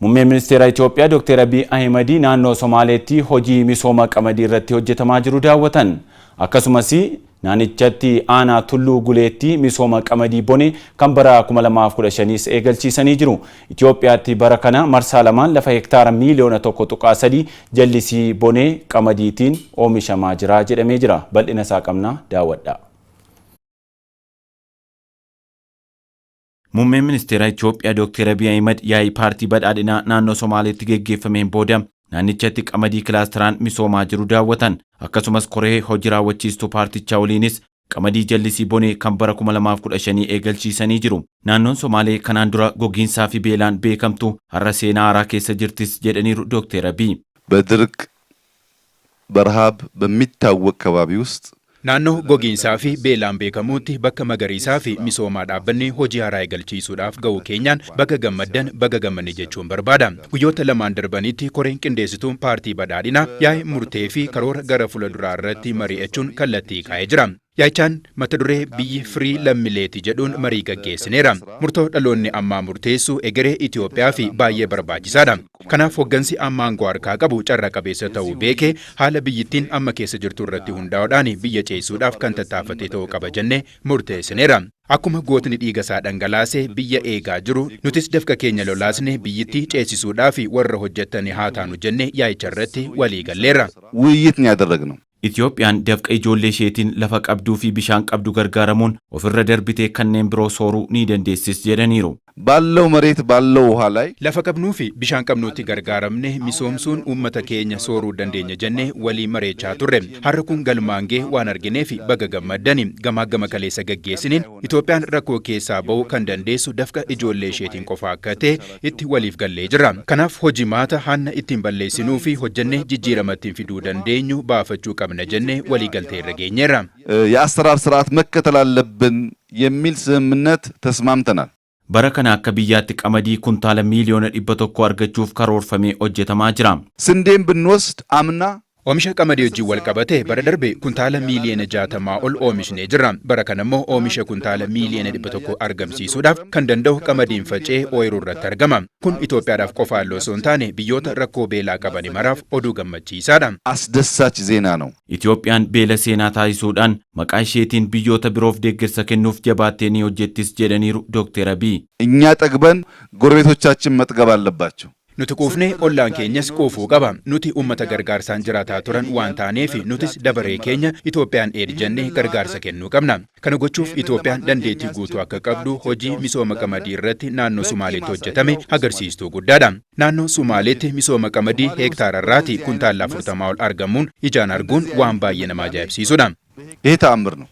Muummeen Ministeera Itoophiyaa Dr. Abiy Ahimad naannoo Somaaleetti hojii misooma qamadii irratti hojjetamaa jiru daawwatan. Akkasumas naannichatti aanaa Tulluu Guleetti misooma qamadii bonee kan bara 2015s eegalchiisanii jiru. Itoophiyaatti bara kana marsaa lamaan lafa hektaara miiliyoona 1.3 jallisii bonee qamadiitiin oomishamaa jira jedhamee jira. Bal'ina isaa qabna, daawwadha. Muummeen Ministeera Itoophiyaa Dr. Abiy Ahimad yaa'ii paartii badhaadhinaa naannoo Somaaleetti geggeeffameen booda naannichatti qamadii kilaasteraan misoomaa jiru daawwatan. Akkasumas koree hojii raawwachiistuu paartichaa waliinis qamadii jallisii bonee kan bara 2015 eegalchiisanii jiru. Naannoon Somaalee kanaan dura gogiinsaa fi beelaan beekamtu har'a seenaa haaraa keessa jirtis jedhaniiru Dr. Abiy. በድርቅ በረሃብ በሚታወቅ ከባቢ ውስጥ Naannoo gogiinsaa fi beelaan beekamuutti bakka magariisaa fi misoomaa dhaabbannee hojii haaraa eegalchiisuudhaaf ga'uu keenyaan baga gammaddan, baga gammanne jechuun barbaada. Guyyoota lamaan darbanitti koreen qindeessituun paartii badhaadhinaa yaa'ii murtee fi karoora gara fuula duraa irratti mari'achuun kallattii kaa'ee jira. Yaa'ichaan mata duree "Biyyi firii lammiileeti" jedhuun marii gaggeessineera. Murtoo dhaloonni ammaa murteessu egeree Itoophiyaa fi baay'ee barbaachisaadha. Kanaaf hoggansi amma aangoo harkaa qabu carra qabeessa ta'uu beekee haala biyyittiin amma keessa jirtu irratti hundaa'uudhaan biyya ceesisuudhaaf kan tattaafate ta'uu qaba jennee murteessineera. Akkuma gootni dhiiga isaa dhangalaasee biyya eegaa jiru, nutis dafqa keenya lolaasne biyyittii ceesisuudhaaf warra hojjetan haa taanu jennee yaa'icha irratti walii galleerra. ውይይት ነው ያደረግነው። Itoophiyaan dafqa ijoollee isheetiin lafa qabduu fi bishaan qabdu gargaaramuun ofirra darbitee kanneen biroo sooruu ni dandeessis jedhaniiru. ባለው መሬት ባለው ውሃ ላይ Lafa qabnuu fi bishaan qabnuutti gargaaramne misoomsuun uummata keenya sooruu dandeenya jennee walii mareechaa turre. Har'a kun galmaan ga'ee waan argineef baga gammaddani. Gamaa gama kaleessa gaggeessiniin Itoophiyaan rakkoo keessaa ba'uu kan dandeessu dafqa ijoollee isheetiin qofa akka ta'e itti waliif gallee jirra. Kanaaf hojii maata hanna ittiin balleessinuu fi hojjennee jijjiirama ittiin fiduu dandeenyu baafachuu qabna jennee walii galtee irra geenyeerra. የአሰራር ስርዓት መከተል አለብን የሚል ስምምነት ተስማምተናል። Bara kana akka biyyaatti qamadii kuntaala miiliyoona 100 argachuuf karoorfamee hojjetamaa jira. ስንዴን ብንወስድ አምና Oomisha qamadii wajjin wal qabate bara darbe kuntaala miiliyoona 60 ol oomishnee jirra. Bara kana immoo oomisha kuntaala miiliyoona 100 argamsiisuudhaaf kan danda'u qamadiin faca'ee ooyiruu irratti argama. Kun Itoophiyaadhaaf qofaan osoo hin taane biyyoota rakkoo beelaa qaban maraaf oduu gammachiisaadha. አስደሳች ዜና ነው። Itoophiyaan beela seenaa taasisuudhaan maqaa isheetiin biyyoota biroof deeggarsa kennuuf jabaattee ni hojjettis jedhaniiru Dr. Abiy. እኛ ጠግበን ጎረቤቶቻችን መጥገብ አለባቸው። Nuti quufnee ollaan keenyas quufuu qaba. Nuti uummata gargaarsaan jiraataa turan waan taaneef nutis dabaree keenya Itoophiyaan Aid jennee gargaarsa kennuu qabna. Kana gochuuf Itoophiyaan dandeettii guutuu akka qabdu hojii misooma qamadii irratti naannoo Sumaaleetti hojjetame agarsiistuu guddaadha. Naannoo Sumaaleetti misooma qamadii heektaara irraati kuntaala 40 ol argamuun ijaan arguun waan baay'ee nama ajaa'ibsiisudha. ይሄ ተአምር ነው።